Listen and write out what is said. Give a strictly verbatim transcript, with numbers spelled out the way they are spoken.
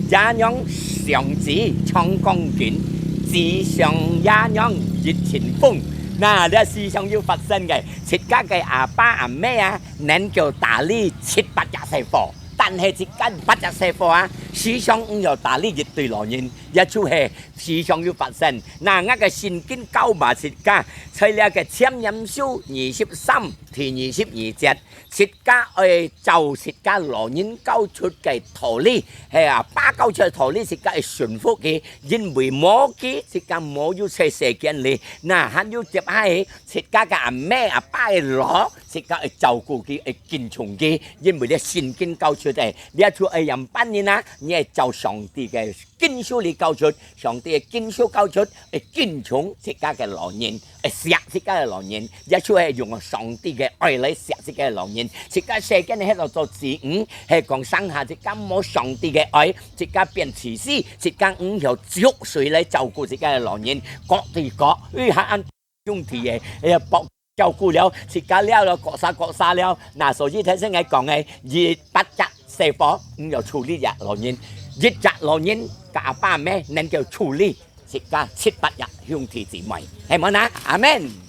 爺娘相知唱鋼琴，姊相爺娘一陣風。那這時常有發生个，自家个阿爸阿姆啊，能夠打理七八隻細伙，但係自家八隻細伙啊，時常毋曉打理一對老人，也就係時常有發生。那𠊎个聖經教嘛自家，在這个箴言書二十三第二十二節，自家愛照自家老人教出个道理，係啊，爸教出个道理，自家愛順服佢，因為無佢，自家無有在世間裡。那還有接下去，自家个阿姆阿爸个老，自家愛照顧佢，愛敬重佢，因為這聖經教出个，這就愛仰般人啊，你愛照上帝个經書裡教出，上帝个經書教出，愛敬重自家个老人，愛惜自家个老人，也就係用上帝个愛來惜自家个老人。自家世間係落做子女，係講生下自家無上帝个愛，自家變自私，自家毋曉逐水來照顧自家个老人，各對各，哎，還恁兄弟个，哎呀，幫照顧了，自家了了，各儕各儕了。那所以頭先𠊎講个，一百隻細伙，毋曉處理隻老人，一隻老人个阿爸阿姆能夠處理自家七八隻兄弟姊妹，係無呢？阿門。